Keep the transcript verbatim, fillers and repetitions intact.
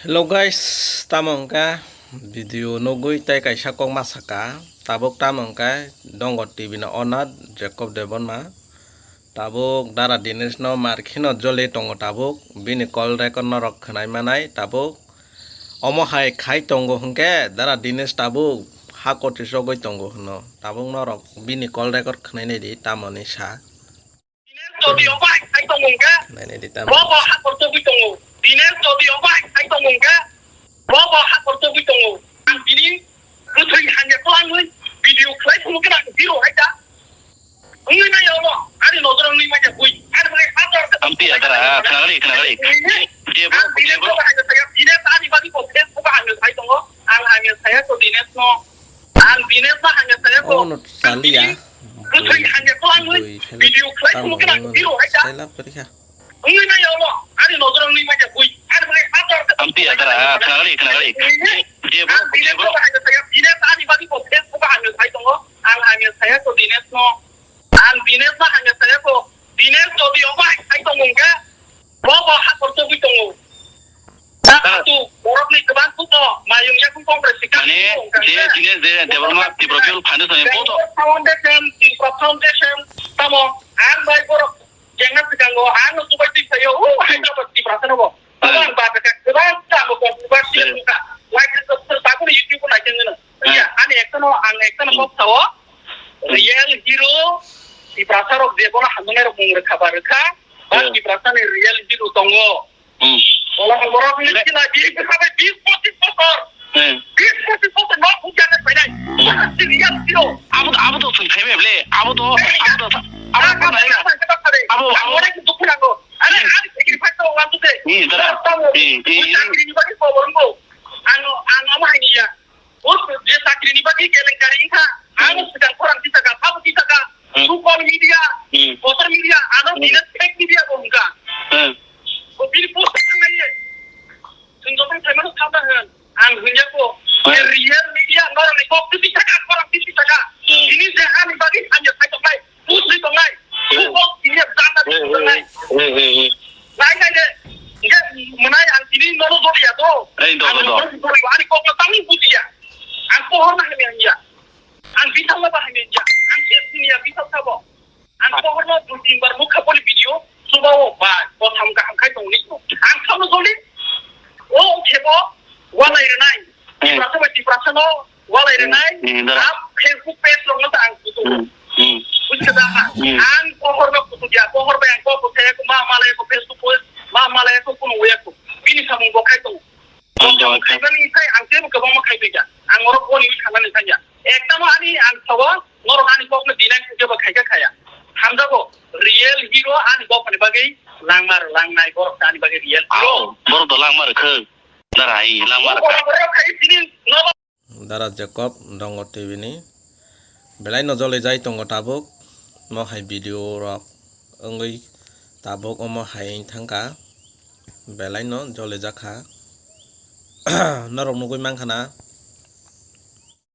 Hello guys, tamo hwnkha video nugwi tei kaisa kok ma saka. Tabuk tamo hwnkha Dongo T V ni owner Jacob Debbarma. Tabuk Dara Dinesh no mar kheno joli tongo tabuk. Bini call record norok khwnai manai tabuk. Omo hai khai tongo hwnkhe Dara Dinesh tabuk ha kochi chogwi tongo hwno. Tabuk norok bini call record khwnai naidi tamoni sa. Dinesh jodi obo hai khai tongo hwnkhe, nainai di tamo. Bo bo hakor togwi tongo. Dinesh jodi obo hai khai tongo hwnkhe, bo bo hakor togwi tongo. Ang bini bwthwini hamya kwlangwi video khlai phuru khe ang hero hai da. Wngwi maya obo, ani nojoro wngwi maya bui. Ani bagwi hajar khe Amti adara, khnagali, khnagali. Dinesh, Dinesh, Dinesh, Dinesh, Dinesh, Dinesh, ani bagwi bo Facebook o hamya sai tongo. Ang hamya saya to Dinesh no. Ang Dinesh no hamya saya to. Oh, no, Ang saliya. Bini Bwthwini hamya kwlangwi video khlai phuru khe ang hero hai da. Wngwi maya obo, ani nojoro wngwi maya bui. Ani bagwi hajar khe Amti adara, khnagali, khnagali. Dinesh, Dinesh, Dinesh, Dinesh, ani bagwi bo Facebook o hamya sai tongo. Ang hamya saya to Dinesh no. Ang Dinesh no hamya saya to. Dinesh jodi obo hai khai tongo hwnkhe, bo bo hakor togwi tongo. Atu borokni kwbang kuto mayung yakung Congress ni Mane, kami je Dinesh de Debbarma Tripura People Foundation ni boto. Foundation, Tripura Foundation, tamo ang bai borok jengna sikango, ang no tubai twi sayo, o Hyderabad Tripura sano bo. Tamo ang ba ka kwbang tamo ko ba si ka. Like subscribe ba ko YouTube na jengna. Ya, ani ekta no, ang ekta no kok sao. Real hero Tripura sarok je bono hamnai rok mung rwkha ba rwkha. Ba Tripura sani real hero tongo. Hmm. Ola borok ni sila di khabe bis pochis bosor. Hmm. Bis pochis bosor no bujana painai. Hmm. Sini ya siro. Abo, abo to sung thai ble. Abo to, abo to, abo to nai na. Abo, abo. Abo ni dukhu nango. Are, hmm, are sikri phai to wantu de. Hmm, dara. Hmm, hmm, hmm. Sakri ni bagi ko borong ko. Ano, ano ama hanya. O je sakri ni bagi kelenkari kha. Hmm. Ano sedang orang kita ka, apa kita ka. Hmm. Sukol media, hmm, kotor media, ano, hmm, bini fake media bo hwnkha. Hmm. Bo bini post thangnaye. Chwng joto phaimano sakha hwn. Ang hwnyako. Hmm. Real media, norokni kok tisi sakha, norok tisi sakha. Hmm. Bini je ani bagwi hamya khai tongnai, bujwi tongnai. Hmm. Bo bini jana, hmm, tongnai. Hmm, hmm, hmm. Nai, nai, de. Nge, mwnai ang tini nono doliya to. Ei, do, do, do. Ang nono doliya, ani kokno tangwi bujiya. Ang pohorna hamya hwnya. Ang bisal no bahai manya. Ang sel sini ya bisal sabo. Ang pohor no dui tin bar mukha boni video suba o ba kotham kaham khai tong ni. Ang khamo joli. O khebo walai renai. Hmm. Tiprasa bai Tiprasa no walai renai. Hmm, hmm, dara. Ang Facebook page rok no ta ang kutu. Hmm, hmm. Bujkha da ha. Hmm. Ang pohor no kutu dia. Pohor bai ang ko ko saya ko ma malai ko Facebook post. Ma malai ko kuno ya ko. Bini samung bo khai tong. Ang jaga kha- Khaimani sai ang tebo kwbangma khaiphaikha. Ang oro phone use khaimani sanya. Ekta no ani ang sawa, norok ani kokno deny khaikhe ba khaikha khaya. Hamjago, real hero ani kokni bagwi langmar, langnai borok ani bagwi real hero. Ao, borok do langmar khe. Darai, langmar kha. Borok khai sini no. Dara Jacob, Dongo T V ni. Belai no joli jai tongo tabuk. Mo hai video rok wngwi tabuk omo hai wng thangkha. Belai no joli jakha. Norok nugwi mankha na,